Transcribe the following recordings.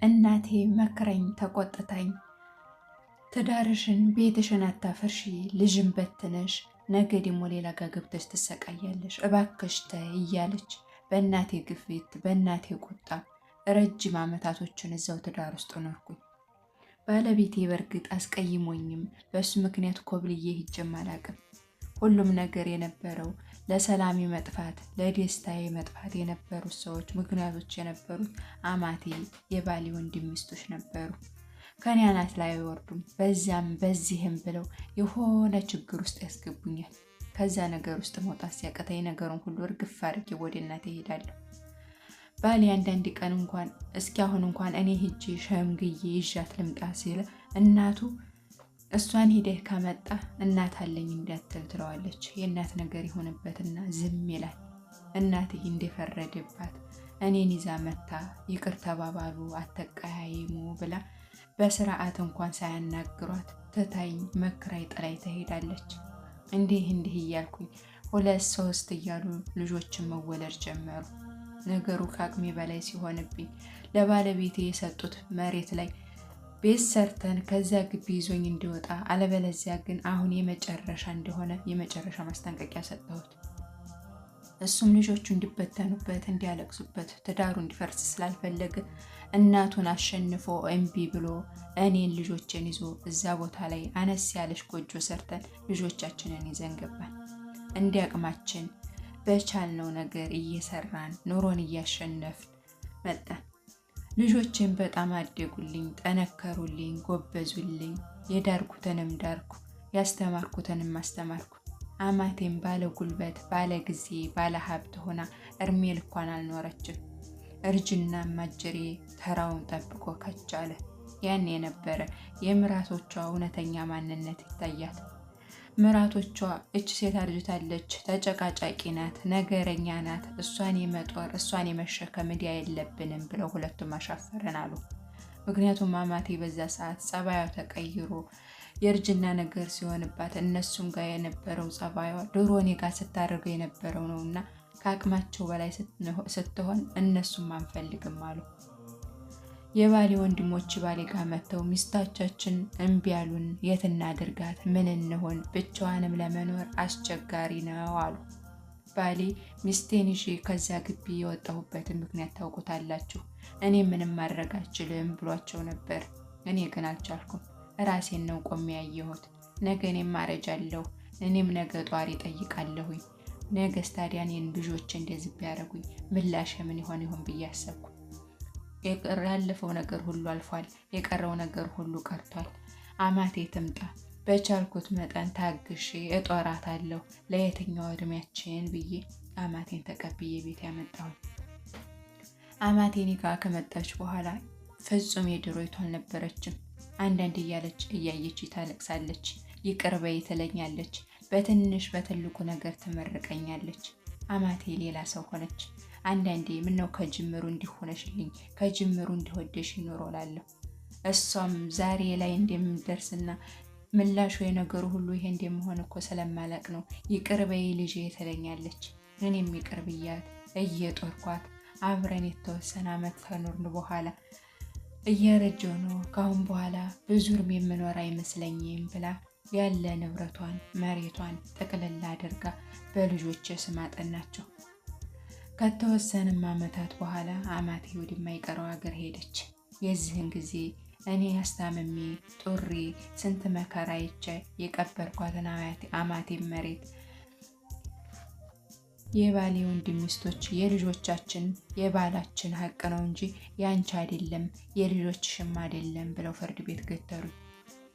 እናቴ መክረኝ ተቆጥታኝ፣ ትዳርሽን ቤትሽን አታፍርሺ፣ ልጅን በትነሽ ነገ ደግሞ ሌላ ጋር ገብተሽ ትሰቃያለሽ፣ እባክሽ ተይ እያለች በእናቴ ግፊት በእናቴ ቁጣ ረጅም ዓመታቶችን እዛው ትዳር ውስጥ ኖርኩኝ። ባለቤቴ በእርግጥ አስቀይሞኝም በእሱ ምክንያት ኮብልዬ ሂጄም አላቅም። ሁሉም ነገር የነበረው ለሰላሜ መጥፋት ለደስታዬ መጥፋት የነበሩት ሰዎች ምክንያቶች የነበሩት አማቴ የባሌ ወንድም ሚስቶች ነበሩ። ከኔ አናት ላይ አይወርዱም። በዚያም በዚህም ብለው የሆነ ችግር ውስጥ ያስገቡኛል። ከዛ ነገር ውስጥ መውጣት ሲያቅተኝ ነገሩን ሁሉ እርግፍ አድርጌ ወደ እናቴ እሄዳለሁ። ባሌ አንዳንድ ቀን እንኳን እስኪ አሁን እንኳን እኔ ሂጄ ሸምግዬ ይዣት ልምጣ ሲል እናቱ እሷን ሂደህ ካመጣ እናት አለኝ እንዳትል ትለዋለች። የእናት ነገር የሆነበትና ዝም ይላል። እናቴ እንደፈረደባት እኔን ይዛ መታ ይቅር ተባባሉ፣ አተቀያይሙ ብላ በስርዓት እንኳን ሳያናግሯት ትታኝ መክራይ ጥላይ ትሄዳለች። እንዲህ እንዲህ እያልኩኝ ሁለት ሶስት እያሉ ልጆችን መወለድ ጀመሩ። ነገሩ ከአቅሜ በላይ ሲሆንብኝ ለባለቤቴ የሰጡት መሬት ላይ ቤት ሰርተን ከዚያ ግቢ ይዞኝ እንዲወጣ አለበለዚያ ግን አሁን የመጨረሻ እንደሆነ የመጨረሻ ማስጠንቀቂያ ሰጠሁት። እሱም ልጆቹ እንዲበተኑበት፣ እንዲያለቅሱበት፣ ትዳሩ እንዲፈርስ ስላልፈለገ እናቱን አሸንፎ እምቢ ብሎ እኔን ልጆችን ይዞ እዛ ቦታ ላይ አነስ ያለች ጎጆ ሰርተን ልጆቻችንን ይዘን ገባን። እንዲያቅማችን በቻልነው ነገር እየሰራን ኑሮን እያሸነፍን መጣን። ልጆችን በጣም አደጉልኝ፣ ጠነከሩልኝ፣ ጎበዙልኝ። የዳርኩትንም ዳርኩ፣ ያስተማርኩትንም አስተማርኩ። አማቴም ባለ ጉልበት፣ ባለ ጊዜ፣ ባለ ሀብት ሆና እድሜ ልኳን አልኖረችም። እርጅና ማጀሬ ተራውን ጠብቆ ከች አለ። ያን የነበረ የምራቶቿ እውነተኛ ማንነት ይታያት። ምራቶቿ እች ሴት አርጅታለች፣ ተጨቃጫቂ ናት፣ ነገረኛ ናት፣ እሷን የመጦር እሷን የመሸከም ዕዳ የለብንም ብለው ሁለቱም አሻፈረን አሉ። ምክንያቱም አማቴ በዛ ሰዓት ጸባዩ ተቀይሮ የእርጅና ነገር ሲሆንባት እነሱም ጋር የነበረው ጸባዩ ድሮ እኔ ጋር ስታደርገው የነበረው ነው እና ከአቅማቸው በላይ ስትሆን እነሱም አንፈልግም አሉ። የባሌ ወንድሞች ባሌ ጋር መጥተው ሚስታቻችን እምቢ ያሉን፣ የት እናድርጋት? ምን እንሆን? ብቻዋንም ለመኖር አስቸጋሪ ነው አሉ። ባሌ ሚስቴን ይዤ ከዛ ግቢ የወጣሁበትን ምክንያት ታውቁታላችሁ፣ እኔ ምንም ማድረግ አልችልም ብሏቸው ነበር። እኔ ግን አልቻልኩም። ራሴን ነው ቆሜ ያየሁት። ነገ እኔም አረጃለሁ፣ እኔም ነገ ጧሪ ጠይቃለሁኝ። ነገስ ታዲያ እኔን ልጆች እንደዚህ ቢያደርጉኝ ምላሽ ምን ይሆን ይሆን ብዬ አሰብኩ። ያለፈው ነገር ሁሉ አልፏል። የቀረው ነገር ሁሉ ቀርቷል። አማቴ ትምጣ፣ በቻልኩት መጠን ታግሼ እጦራታለሁ ለየትኛው እድሜያችን ብዬ አማቴን ተቀብዬ ቤት ያመጣሁኝ። አማቴ እኔ ጋ ከመጣች በኋላ ፍጹም የድሮይቱ አልነበረችም። አንዳንድ እያለች እያየች ታለቅሳለች። ይቅር በይ ትለኛለች። በትንሽ በትልቁ ነገር ትመርቀኛለች። አማቴ ሌላ ሰው ሆነች። አንዳንዴ ምነው ከጅምሩ እንዲሆነሽልኝ ከጅምሩ እንዲወደሽ ይኖር እላለሁ። እሷም ዛሬ ላይ እንደምደርስና ምላሹ የነገሩ ሁሉ ይሄ እንደምሆን እኮ ስለማላቅ ነው ይቅር በይ ልጄ ትለኛለች። እኔም ይቅር ብያት እየጦርኳት አብረን የተወሰነ ዓመት ከኖርን በኋላ እየረጀው ነው ከአሁን በኋላ ብዙ እድሜ የምኖር አይመስለኝም ብላ ያለ ንብረቷን መሬቷን ጠቅልላ አድርጋ በልጆች ስም አጠናቸው። ከተወሰነም ዓመታት በኋላ አማቴ ወደማይቀረው ሀገር ሄደች። የዚህን ጊዜ እኔ አስታምሜ ጡሬ ስንት መከራ አይቼ የቀበርኳትን አማቴ መሬት የባሌ ወንድም ሚስቶች የልጆቻችን የባላችን ሀቅ ነው እንጂ ያንቺ አይደለም የልጆችሽም አይደለም ብለው ፍርድ ቤት ገተሩኝ።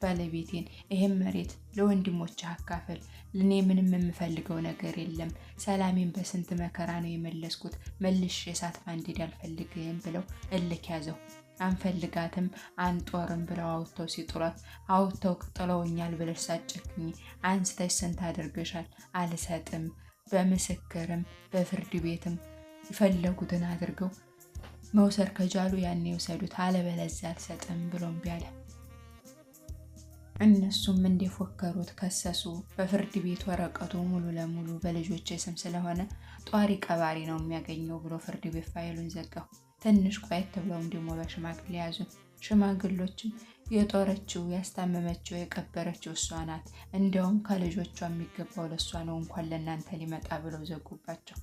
ባለቤቴን ይህም መሬት ለወንድሞች አካፍል፣ እኔ ምንም የምፈልገው ነገር የለም፣ ሰላሜን በስንት መከራ ነው የመለስኩት፣ መልሼ እሳት ማንደድ አልፈልግም ብለው እልክ ያዘው። አንፈልጋትም አንጦርም ብለው አውጥተው ሲጥሏት፣ አውጥተው ጥለውኛል ብለሽ ሳጨክኝ አንስተሽ ስንት አድርገሻል፣ አልሰጥም። በምስክርም በፍርድ ቤትም የፈለጉትን አድርገው መውሰድ ከጃሉ ያኔ የውሰዱት፣ አለበለዚያ አልሰጥም ብሎ እምቢ አለ። እነሱም እንደፎከሩት ከሰሱ። በፍርድ ቤት ወረቀቱ ሙሉ ለሙሉ በልጆቼ ስም ስለሆነ ጧሪ ቀባሪ ነው የሚያገኘው ብሎ ፍርድ ቤት ፋይሉን ዘጋው። ትንሽ ቆየት ብለውም ደግሞ በሽማግሌ ያዙን። ሽማግሎችም የጦረችው፣ ያስታመመችው፣ የቀበረችው እሷ ናት፣ እንዲያውም ከልጆቿ የሚገባው ለእሷ ነው፣ እንኳን ለእናንተ ሊመጣ ብለው ዘጉባቸው።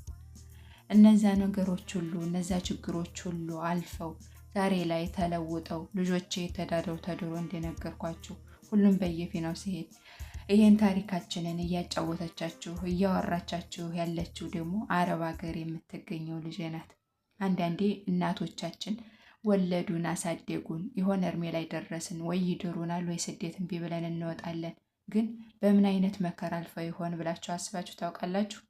እነዛ ነገሮች ሁሉ፣ እነዛ ችግሮች ሁሉ አልፈው ዛሬ ላይ ተለውጠው ልጆቼ ተዳድረው ተድሮ እንደነገርኳችሁ ሁሉም በየፊናው ሲሄድ ይሄን ታሪካችንን እያጫወተቻችሁ እያወራቻችሁ ያለችው ደግሞ አረብ ሀገር የምትገኘው ልጄ ናት። አንዳንዴ እናቶቻችን ወለዱን፣ አሳደጉን፣ የሆነ እድሜ ላይ ደረስን፣ ወይ ይድሩናል ወይ ስደት እምቢ ብለን እንወጣለን። ግን በምን አይነት መከራ አልፈው ይሆን ብላችሁ አስባችሁ ታውቃላችሁ?